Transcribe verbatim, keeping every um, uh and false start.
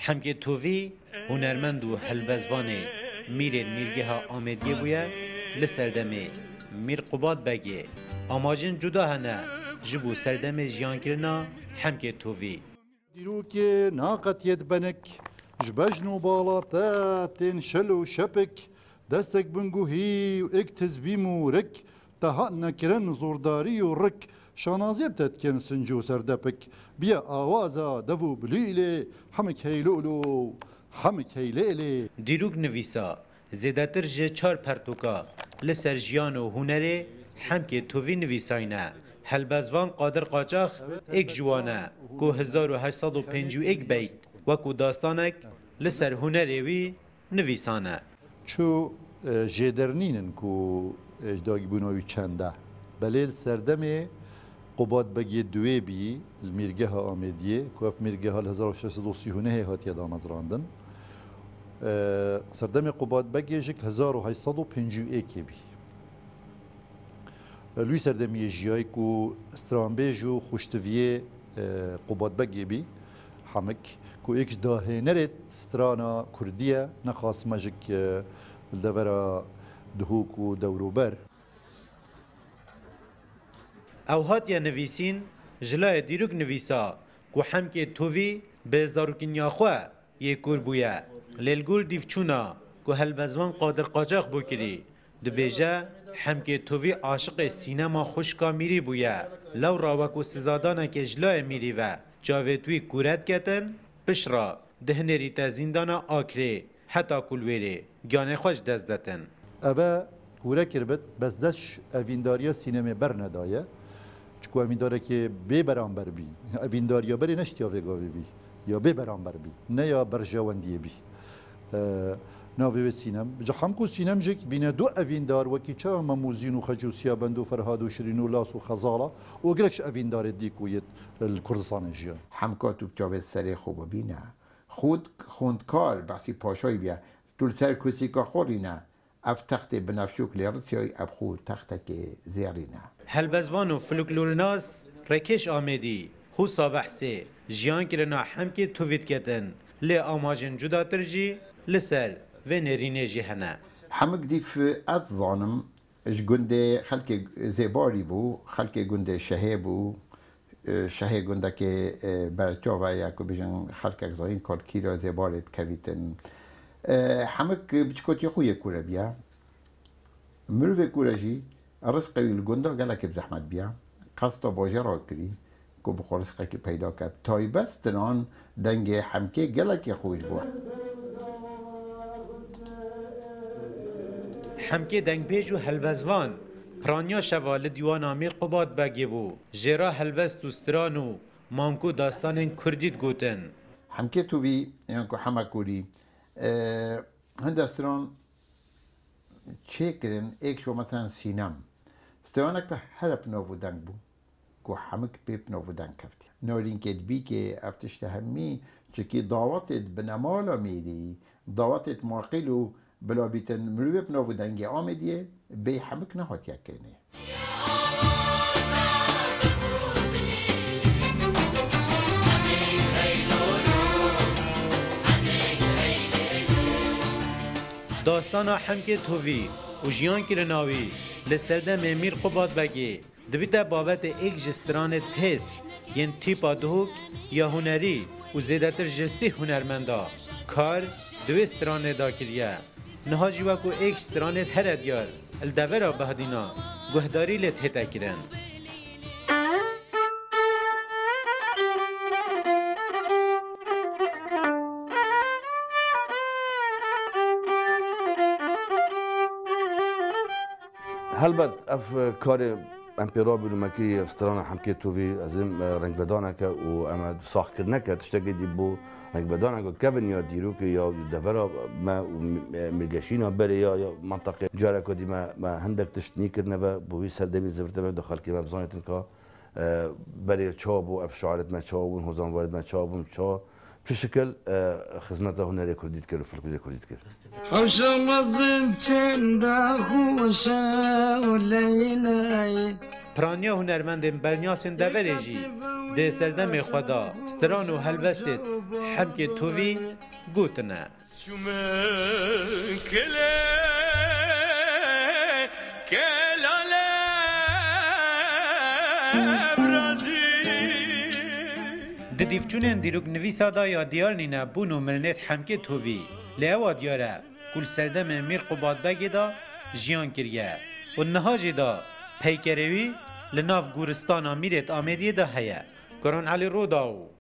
Hemkê Tovî hunermend û helbestvanê mîrên mîrgeha Amêdiyê bûye, li serdemê Mîr Qubat Begê amacên cuda hene ji bo serdemê jiyankirina Hemkê Tovî. Dîrokê naqetiyê dibenik, ji bejn û bala te tên şel û şepik, destek bingûhî û êk tizbî mûrik, te hatine kirin zordarî û rik, şanazê bi te dikin sinc û serdepik. Biye awaza dev û bilîlê, hemik hey lolo, hemik hey lêlê. Dîrok nivîsa zêdetir ji çar pertûka li ser jiyan û hunerê Hemkê Tovî nivîsayne. Helbestvan Qadir Qaçax êk ji wan e ku hezar û heşt sed û pêncî û êk beyt wekû dastanek li ser hunerê wî nivîsane. Çu, e, jêder nînin ku, e, ji dagîbûna wî çend e. Belê li serdemê Qubat Begê duwê bî, li mîrgeha Amêdiyê, ku ev mîrgeha li hezar û şeş sed û sî û nehê hatiye damezrandin. E, serdemê Qubat Begê jî li hezar û heşt sed û pêncî û êkê bî. Li wî serdemiyê jiyayî ku stranbêj û xweştiviyê, e, Qubat Begê bî, Hemik, ku êk ji dahênerê strana kurdî ye, nexasime jik, e, li devera Duhok û dewrober. Ew hatiye nivîsîn, ji layê dîrok nivîsa ku Hemkê Tovî bi zarokîniya xwe yê kûr bûye. Lê li gor dîvçûna ku helbestvan Qadir Qaçax bû kirî, dibêje, Hemkê Tovî aşiqê sînema xwişka Mîrî bûye. Lewra wekû sizadanekê ji layê Mîrî ve çavêt wî kûre diketin, piştre dihinêrîte zîndana Akrê, heta ku li wêrê giyanê xwe ji dest detin. Eve kûre kiribit, bes dest ji evîndariya sînemê bernedaye. Çiku evîndarekê bê beramber bî. Evîndariya berê neştiya vê gavê bî. Ya bê beramber bî. Ne ya berjewendiyê bî. E, navê wê Sînem. Ji hemku Sînem jî bîne du evîndar wekî çawa Mem û Zîn û Xec û Siyabend û Ferhad û Şirîn û Las û Xezala û gelek ji evîndarê dî ku yê li Kurdistanê jiyan. Hemka tu bi çavê serê xwe bibîne. Xwend-, xwendkar behsî paşayî bîye. Tu li ser kursîka xwe rîne. Ev textê binevşûk lê risiyayî ev xwe textekê zêrî ne. Helbestvan û folklornas Rêkeş Amêdî, Hûsa behsê jiyankirina Hemkê Tovî diketin, lê amacên cudatir jî li ser vê nêrînê jî hene. Hemik dîf ez zanim, ji gundê xelkê Zêbarî bû, xelkê gundê Şehê bû, e, Şehê gundekê, e, berçava ye ku bijin xelkek zayîn kalkîra Zêbarê dikevîtin. E, Hemik biçikotî xwe yê kûre bîye. Mirovê kûre jî rizqê wî li gunda gelekî bi zehmet bîye. Qesta bajêra kirî ku bi xwe rizqekî peyda ke. Taybet tinan dengê Hemkê gelekî xweş bû. Hemkê dengbêj û helbestvan piraniya şeva li dîwana Mîr Qubat Begê bû. Jê re helbest û stran û manko dastanên kurdî digotin. Hemkê Tovî, yan ku Hema Kûrî, e, hinde stran çêkirin, êk ji wan, meselen, Sînem. Straneke here bi nav û deng bû, ku Hemik pê bi nav û deng kevtî. Narînkê dibîkê, ev tişt hemî, çikî dawetê di binemala Mîrî, dawetê di maqîl û bila bîtin mirovê bi nav û dengê Amêdiyê, bê Hemik nehatiye kênê. Dastana Hemkê Tovî û jiyankirina wî li serdemê Mîr Qubat Begê dibîte babetê êk ji stranêd hêz yên tîpa Duhok ya hunerî û zêdetir ji sî hunermenda kar di wê stranê de kiriye. Niha jî wekû êk stranêd here diyar li devera Behdîna guhdarî lê dihête kirin. Helbet ev karê em pê rabûn û me kirî strana Hemkê Tovî, ez ê, e, rengvedaneke û em e saxkirineke tiştekê dî bo rengvedaneke kevin ya dîrokê ya devera me û mi-, e, mîrgeşîna berê ya, ya mantaqê. Careke dî me, me hindek tişt nîkirine ve bo wî serdemî zivirtine ve da xelkê me bizanîtin ka, e, berê çawa bû, ev şairêt me çawa bûn, hozanvarêt me çawa bûn, çawa çi şikil, e, xizmeta hunerê kurdî dikir û folklorê kurdî dikir. Hewşa mezin çenda xweşe û leyley. Piraniya hunermendên bernyasên deverê jî Di serdemê xwe de stran û helbestêd Hemkê Tovî gotine. Di dîvçûnên dîroknivîsa de ya diyar nîne bûn û mirinêd Hemkê Tovî. Lê ewa diyar e ku li serdemê Mîr Qubad Begê de jiyan kiriye û niha jî de peykerê wî li nav goristana mîrêd Amêdiyê de heye. Kuran Elî Rodaw.